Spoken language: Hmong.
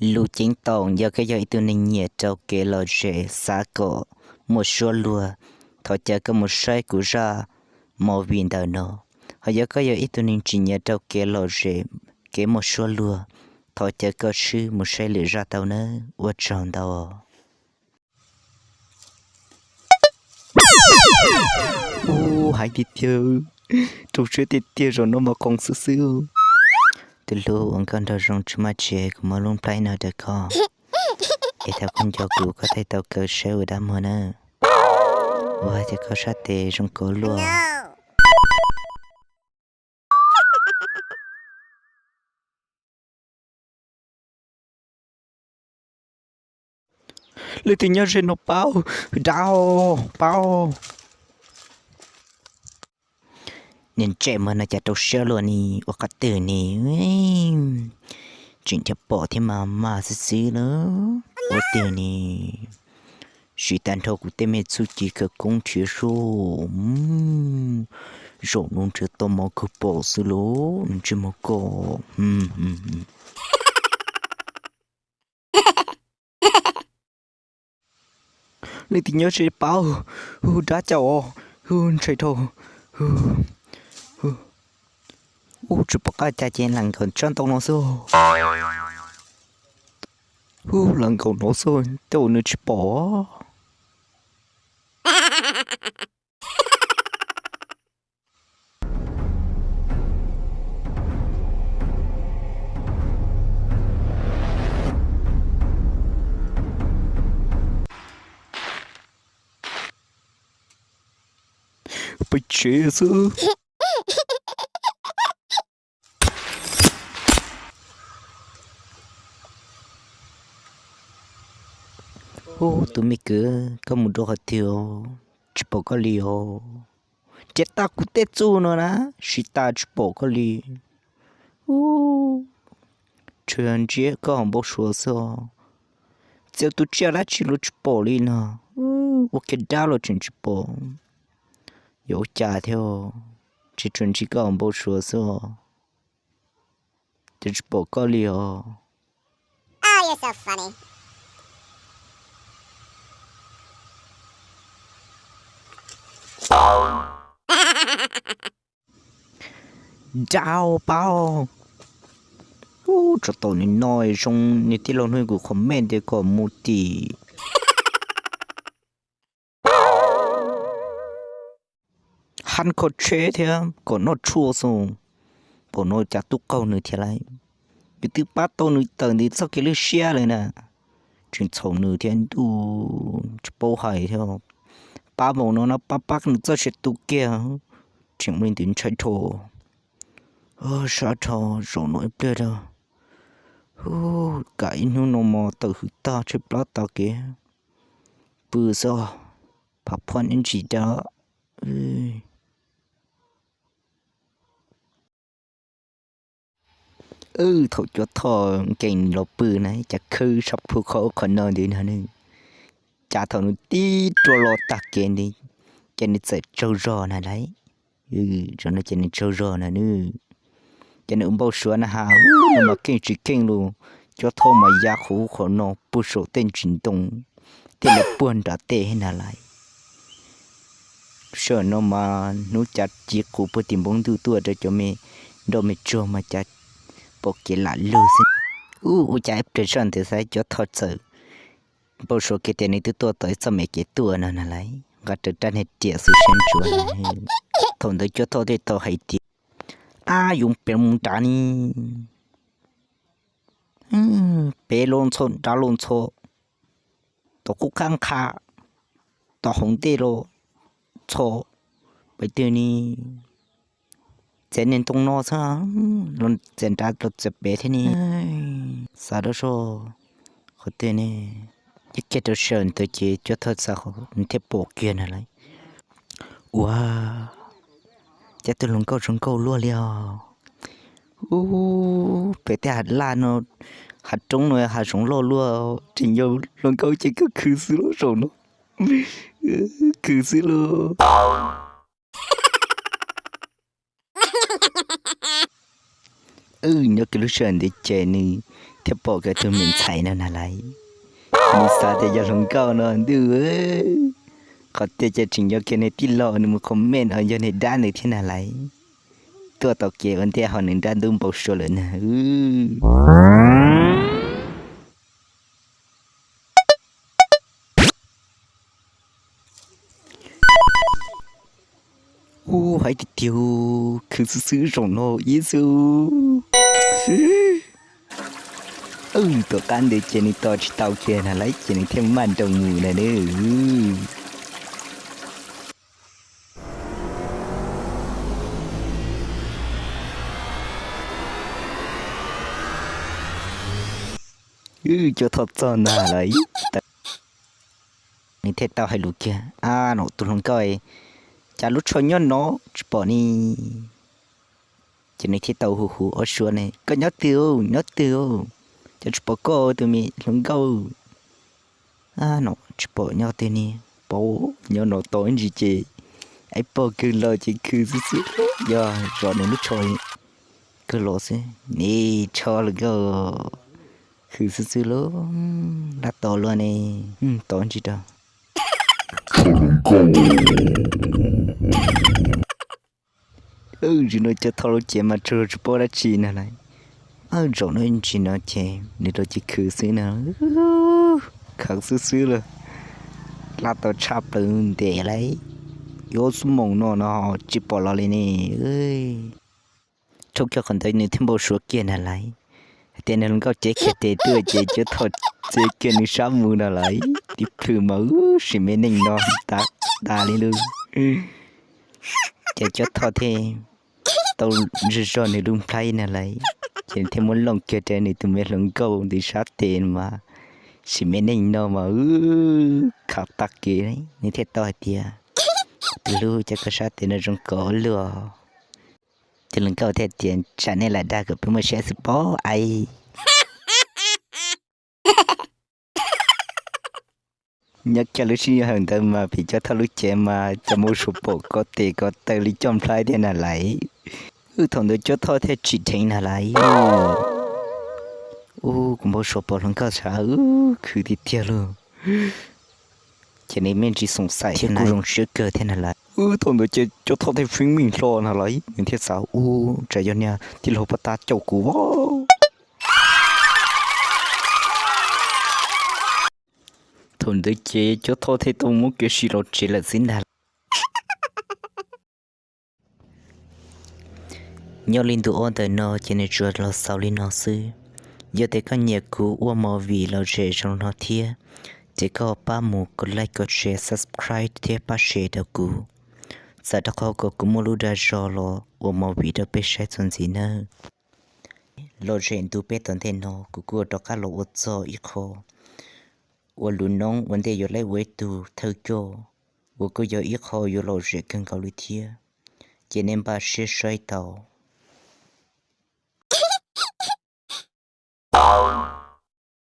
Lus ceev tau, yog koj yog ib tug neeg nyiam rau kev lom zem, xav kom muaj suab luag, thov caw koj mus saib kuv zaj movie ntawm no. Ho yog koj yog ib tug neeg tsis nyiam rau kev lom zem, kev muaj suab luag, thov caw koj swb mus saib lwm zaj tau nawb. Ua tsaug ntau. Ub, hais tiag tiag, rau siab tiag tiag, zaum no mas qoos xwb xwb. Tus hlub, ua nkauj nraug zoo tsis maj tsev, kuv muab lub nplhaib no rau koj, es thaum koj nco kuv koj thiaj tau kaw saib ua dab muag na. Ua cas koj sab tes zoo kawg luaj. Leej twg nyob ze no pab, dab, pab. Niag ntsej muag no cas rau siab luaj ni, ua qhov twg ni, tseem nrhiav pom thiab mas mas xwb xwb lawm. Ua twg ni, siv tag nrho kuv tej me txuj ci khawv koob nrhiav sub, zaum no nrhiav tau mov kawg pom xwb lauj, ntsej muag ko. Leej twg nyob ze pab, hu dab cas os, hu ntshai dhau. Ub, tsis pom qab cas ces lam nkaum tsob ntoo no xwb. Ub, lam nkaum no xwb, tej zaum nws tsis pom. Peb tsev xwb. Ub, tus me kwv, koj mus dua qhov twg os? Tsis pom koj li os. Nrhiav tag kuv tej txuj no na, siv tas tsis pom koj li. Ub, tsuas yog ntsib koj hauv npau suav xwb os. Txia tus tsiaj dab tsi los tsis pom li no. Ub, ua kiag dab los tseem tsis pom. Yuav ua cas thiab, tsis tsuas ntsib koj hauv npau suav xwb os. Ces tsis pom koj li os. Dab pab. Ub, tsuas tau nws no zoo nws tij laug hnub kuv qhov mej ntes kom mus tim hab kho tsheb thiab kom noj tshuaj xwb. Pom no cas tub qaug nws thiab lauj. Yus twb pab tau nws tawm ntawm txoj kev lwj siab lawm na. Tseem txhaum nws thiab ntuj, tsis paub hais thiab. Pab npaum no no pab pab nws txoj sia tu kiag, tseem ua li ntawd ntshai dhau. Sab dhau, zaum no ib pliag rau. Hu, kam ib hnub no mos tawm hwv tag tshaib plab tas kev pw xwb, phav phob neb ntsis rau. Thaum Cuab Thoj nkees los pw na cas khwb sab phu qhov ub qhov no ntawd no ne. Cas thaum nws tib rua los tag kev ntawd, ces nws txawm tsaug zog na lauj. Zaum no ces nws tsaug zog na nws, ces nws ua npau suav na has, nws mas keej tsis keej los, Cuab Thoj mas ya qhov ub qhov no puag saum tej ntsis ntoo, tej lawv puag nram tej na lauj. Sij hawm no mas hnub cas ci qus puag tim npoo ntuj tuaj rau cov me nroj me tsuag mas cas pom kev lam lug xwb. Ub, ua cas ib pliag sij hawm ntawd xav Cuab Thoj txawm npau suav kiag tias nws twb tuaj tau ib txoj me kev tuaj no na lauj, nqa rawv rab niag riam xwb siab ntsuav na. Thaum ntawd Cuab Thoj thiaj tau hais tias, ab, yuav pem mus nrad ne, pem los ntxhov nrad los ntxhov, tom qub qab nqha, tom hauv ntej los ntxhov, pem twg ne, txiav niag ntoo no xwb, txiav nrad los txiav pem thiab ne. Xav dab zog qhov twg ne, ib kiag rau sij hawm ntawd ces Cuab Thoj xav qhov nws thiaj pom kiag na lauj. Ua cas tus hluas nkauj zoo nkauj luaj li os. Ub, pem tej hav laj no, hav roob no hav zoov loj luaj, tseem yog hluas nkauj ces kawg khwv xwb lauj zaum no. Khwv xwb lauj. Nyob kiag lub sij hawm ntawd ces nws thiaj pom kiag tus me ntxhais no na lais. Nws xav tias yog hluas nkauj no ntuj, qhov tiag ces tseem yog kiag nws tij laug nws mus comment no yog nws dab nws thiab na lais. Tuaj tau kev ua ntej ho nws dab ntub npau suav lawm na. Ub, hais tiag tiag, khwv xwb xwb zaum no ib xwb. Tom qab ntawd ces nws tos tsis tau kiag na lais ces nws thiaj maj nroos mus na. Wb cov thoj txog ntag lawm, nws thiaj tau hais lus kiag, a no tus hluas nkauj, cas lub tsho nyob no tsis pom ne. Ces nws thiaj tau hu hu ob suab ne, koj nyob twg, nyob twg, cas tsis pom koj tus me hluas nkauj. A no tsis pom nyob twg ne, pom nyob no tau ib ntsis ces ib pog kawg los ces khwv xwb xwb, yog zov nws lub tsho kawg los xwb ne, tsho lawm kawg, khwv xwb xwb lauj, lab tau luaj ne, tau ib ntsis rau. Ntsis no cov thoj lub cev mas tsuas tsis paub dab tsi na lais. Zaum no ntsis no ces nws rau ces khwv xwb na, khwv xwb xwb lauj, lab tau tshaj plaws ntev lawm, yuav xub moos no no tsis pom los li ne. Rau kiag qhov ntawd nws thiaj npau suav kiag na lais, hais tias nws hluas nkauj cev kiag tes tuaj ces cov thoj txiav kiag nws sab mus na lais, tib plhws mas sim me neej no tas tas li lauj. Ces cov thoj thiaj tau zog zog nws lub nplhaib na lais, ces nws thiaj muab looj kiag rau nws tus me hluas nkauj ntawd sab tes mas sim me neej no mas khav tag kev, nws thiaj tau hais tias, tus hlub, cas koj sab tes no zoo nkauj ua luaj. Tus hluas nkauj thiaj tias, tsam nej lam dag kom peb muaj siab xwb pob aib. Nyob kiag lub sij hawm ntawd mas pem cov thoj lub cev mas cov npau suav pom ko tes ko taw li coj nplhaib thiab na lais. Wb thaum ntawd cov thoj thiaj tsim dheev na lais. Ub, kuv npau suav pom hluas nkauj sab wb khwv tiag tiag lauj. Ces nws me ntsis xoom xaim thiab kuj zoo siab kawg thiab na lais. Wb thaum ntawd ces cov thoj thiaj feeb meej hlo na lais, nws thiaj xav, ub, tsam yog niag tij laug poj tab caum kuv as. Thaum ntawd ces cov thoj thiaj tau muab kev sim los tsev lawm xwb ntag. Nyob li ntu ob ntawm no ces nws tsuas los xaus li no xwb. Yog tias koj nyiam kuv ua movie lom zem zoo no thiab, ces koj pab mus kov like, kov share, subscribe thiab pab share rau kuv, txawm rau qhov kom kuv muaj lub dag zog los ua movie rau peb saib txuas ntxiv nawb. Lom zem ntu peb tom ntej no kuv kuj rov qab los ua txog ib qho ua lus noob ua ntej yuav laib ua ib tug thawj coj, uas kuj yog ib qho yuav lom zem kawg nkaus li thiab. Ces nej npaj siab saib tau.